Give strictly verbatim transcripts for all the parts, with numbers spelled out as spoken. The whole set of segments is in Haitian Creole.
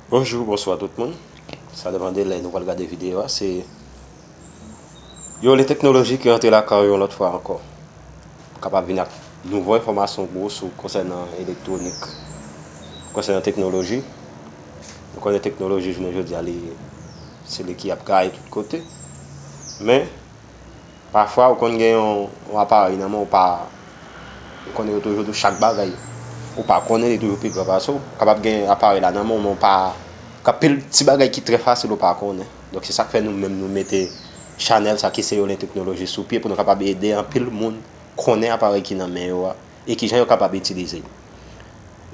Bonjou, bonswa tout moun. Sa depann de lè nou pral gade videyo a. Se Yole Teknoloji ki rantre lakay ou yon lòt fwa ankò. Kapab vin ak nouvo enfòmasyon pou ou sou konsènan elektwonik, konsènan teknoloji. Nou konnen teknoloji jounen jodi a, li, se li ki ap gaye tout kote. Men, pafwa, ou konn gen yon, yon aparèy nan men w, ou pa, ou konnen yo toujou di w chak bagay ou pa konnen, li toujou pi gran pase w. Ou kapab gen aparèy la nan men w, men w pa, gen anpil ti bagay ki trè fasil ou pa konnen. Donk, se sa k fè nou menm nou mete chanèl sa ki se Yole Teknoloji sou pye pou nou kapab ede anpil moun konnen aparèy ki nan men yo a e kijan yo kapab itilize l.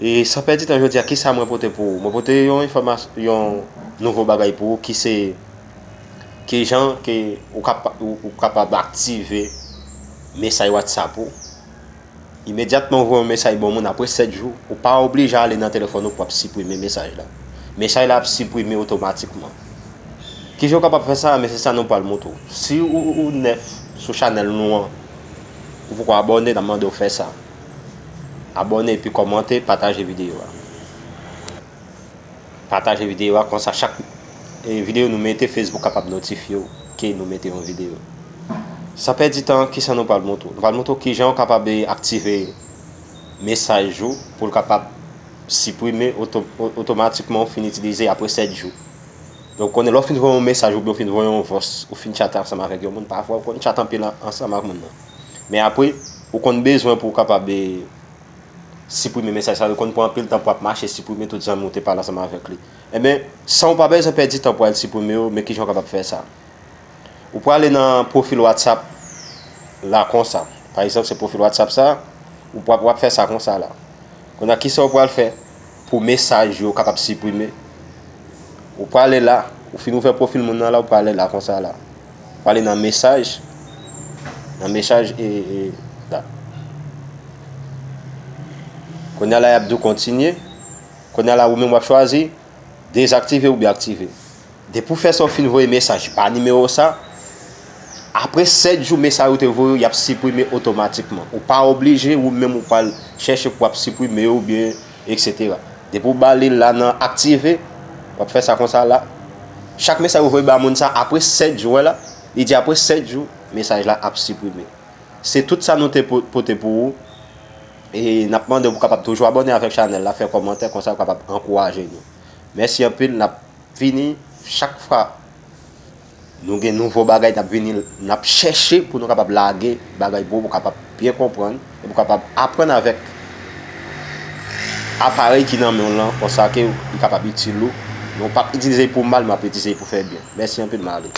E san pèdi tan, jodi a, kisa mwen pote pou ou? Mwen pote yon enfòmas-, yon nouvo bagay pou ou ki se kijan ke ou kapa-, ou, ou kapab aktive mesaj WhatsApp ou. Imedyatman ou voye yon mesaj ba yon moun, apre sèt jou, ou pa oblije ale nan telefòn ou pou w ap siprime mesaj la. Mesaj la ap siprime otomatikman. Kijan ou kapab fè sa? Men se sa nou pral montre w. Si ou, ou, ou nèf sou chanèl nou an, ou poko abòne, n ap mande w fè sa. Abòne epi kòmante, pataje videyo a. Pataje videyo a, konsa chak, e, videyo nou mete, Facebook kapab notifye w ke nou mete yon videyo. San pèdi tan, kisa nou pral montre w? Nou pral montre w kijan ou kapab, e, aktive mesaj ou pou l kapab siprime oto-, o-, otomatikman ou fin itilize apre sèt jou. Donk, ou konnen lè w fin voye yon mesaj oubyen w fin voye yon vòs, ou fin tchate ansanm avèk yon moun, pafwa ou konn tchate anpil an-, ansanm ak moun nan. Men apre, ou konn bezwen pou w kapab, e, siprime mesaj sa yo, konn pran anpil tan pou w ap mache siprime tout zanmi w te pale ansanm avèk li. Enben, san w pa bezwen pèdi tan pou w al siprime yo, men kijan w kapab fè sa? Ou prale nan pwofil WhatsApp la konsa. Pa egzanp, se pwofil WhatsApp sa, ou p ap, w ap fè sa konsa la. Kounye a, kisa w pral fè pou mesaj yo kapab siprime? Ou prale la, ou fin ouvè pwofil moun nan la, ou prale la konsa la. Ou prale nan mesaj, nan mesaj e, e la. Kounye a la, y ap di w kontinye. Kounye a la, ou menm w ap chwazi dezaktive oubyen aktive. Depi w fè sa, w fin voye mesaj ba nimewo sa, apre sèt jou, mesaj ou te voye yo, y ap siprime otomatikman. Ou pa oblije, ou menm, ou pral chèche pou w ap siprime yo oubyen etsetera. Depi w ba li la nan aktive, w ap fè sa konsa la. Chak mesaj ou voye ba moun sa, apre sèt jou, wè la, li di apre sèt jou, mesaj la ap siprime. Se tout sa nou te po-, pote pou ou. E n ap mande w pou w kapab toujou abòne avèk chanèl la, fè kòmantè, konsa w kapab ankouraje nou. Mèsi anpil, n ap vini chak fwa nou gen nouvo bagay, n ap vini, n ap chèche pou nou kapab lage bagay pou ou, pou w kapab byen konprann, e pou w kapab aprann avèk aparèy ki nan men w lan, konsa ke li kapab itil ou. Men w p ap itilize l pou mal, men w ap itilize l pou fè byen. Mèsi anpil, m ale.